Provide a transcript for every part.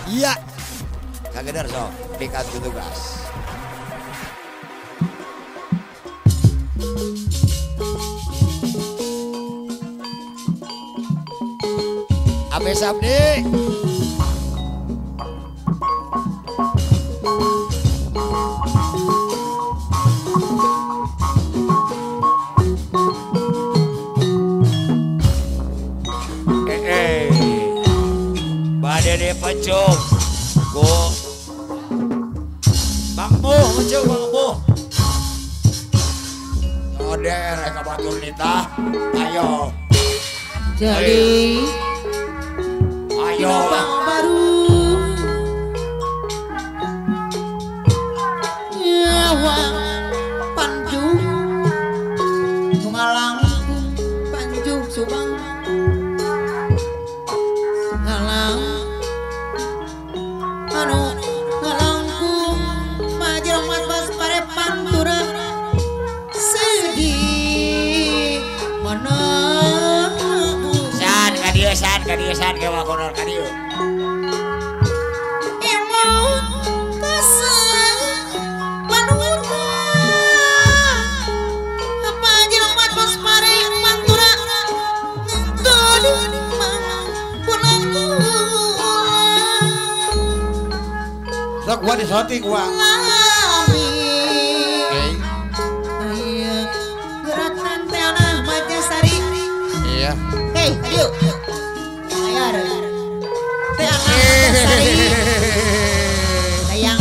Iya. Kageder sok dikantu tugas. Abe Sabdi. Bade pecung. Go. Bang Muh, pecung Bang Muh. Oder ka batur nita. Ayo. Jadi ayo. Bang baru. Nyawang panjung Ngalang panjung Subang. Ngalang anu ngalangkung majeromat bas pare pantura sedih mana san kadieu san ke wakonor kadieu emau kasang panuta majeromat bas pare pantura ngentod sok gua disoti gua. Lami. Iya. Gerakan tanah Majasari. Iya. Hei, ayo. Bayar. Tanah Majasari. Sayang.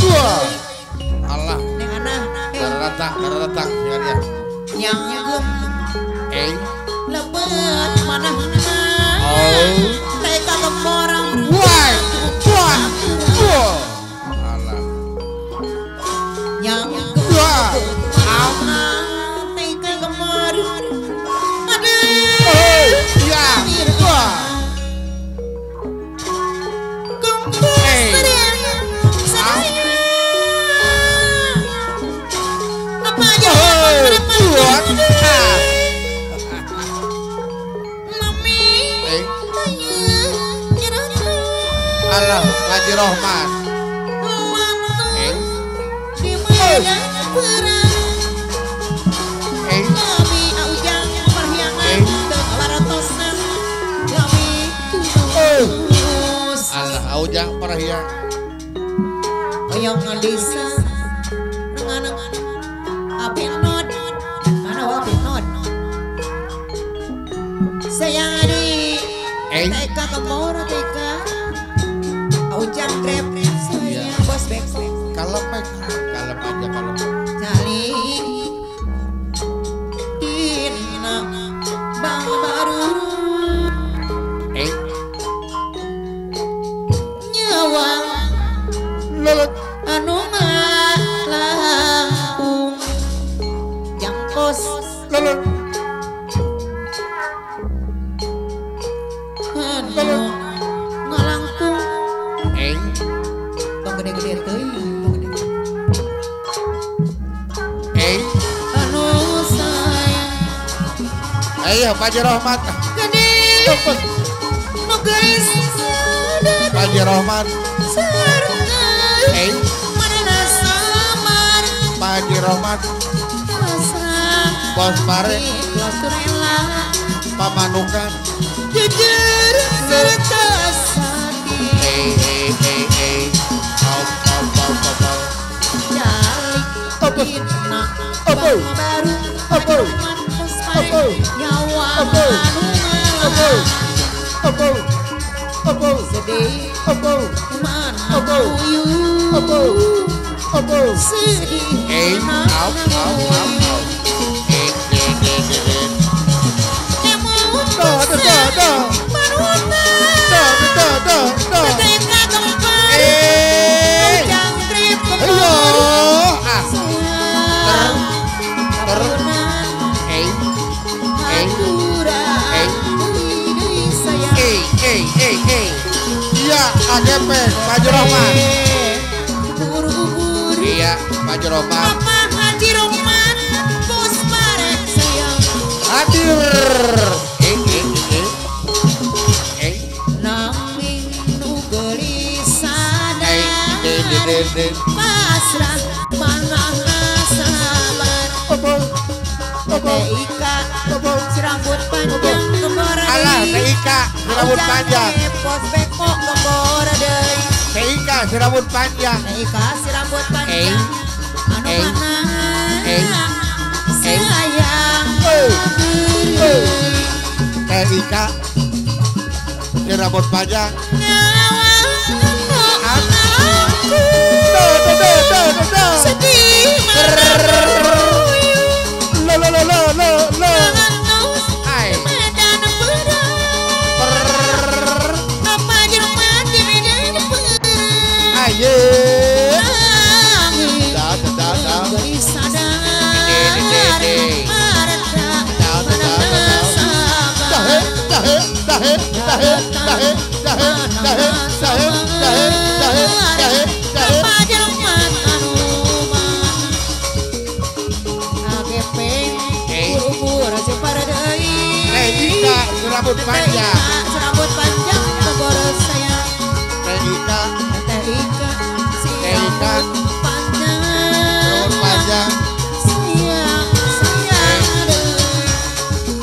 Allah. Tanah. Darah datang ya. Yang gem. Lebet mana? Oh. Teka kemorang. Wah. Wah. Wah. Yang Allah Haji Rohman. Allah aujang perhiang. Oyong desa rengan apinod mana apinod. Sayang di TK kemoro TK aujang grab sayang bos bek. Kalem kalem aja kalem. Cali dina bang baru. Nyawang lelet anu ngalangkung jangkos lelet anu ngalangkung tong gede-gede teuing tong gede. Anu sayang. Ayo Pak Haji Rohmat. Gede. Nu geulis Pak Haji Rohmat. Pak Haji Rohmat. Bos Pare. Pamanukan. Jujur serta sakit. Iya, AGP, Pak Haji Rohman. Iya, Pak Haji Rohman. Pak Haji Rohman, bos bareng sayang. Hadir. Nanging nu gelisah. Pasrah mana sabar. Teh Ika si rambut panjang gembor deui. Alah Teh Ika si rambut panjang. Pos beko gembor deui. Teh Ika si rambut panjang. Teh Ika si rambut panjang. Anu mana sayang Teh Ika si rambut panjang. Sedih lo lo lo lo lo lo. Ai. Aye. Da da da. Dahe dahe dahe dahe dahe dahe dahe dahe dahe dahe dahe. Rambut panjang, rambut panjang keboro sayang. Teh Ika, Teh Ika, si Teh Ika, rambut panjang, rambut panjang, sayang, sayang.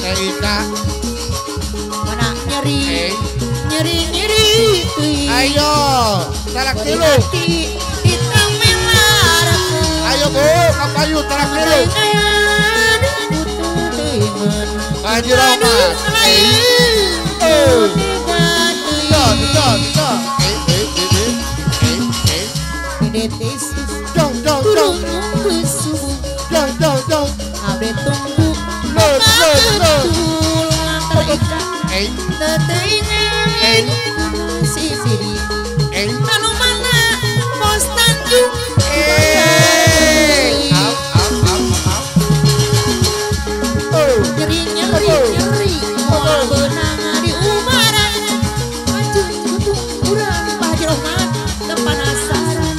Teh Ika, mana nyeri, nyeri nyeri. Ayo, talak tilu. Ayo bu, kapayu talak tilu. Pak Haji Rohmat. Dong dong dong. Dong dong dong. Lo lo lo. Anu mana Bos Tanjung. Nyeri nyeri nyeri moal beunang di umaran. Anjeun kutung urang Pak Haji Rohmat teu panasaran.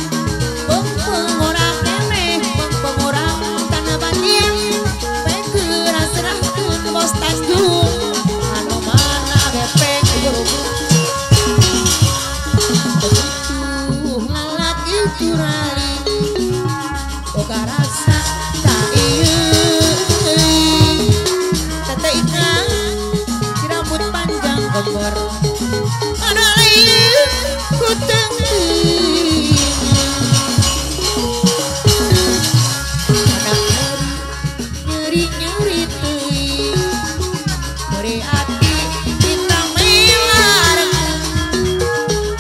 Beungpeung urang keneh beungpeung urang tanah batin. Pekeun serahkeun Bos Tanjung. Anu mana gepeng gurung. Begitu lalat itu rali. Boga rasa tak ieu. Tete Ika si rambut panjang gembor. Anu lain ku teuing. Anak nyeri nyeri teuing. Beri ati kita melar.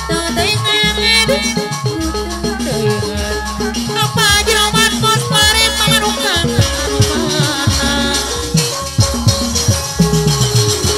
Tete Ika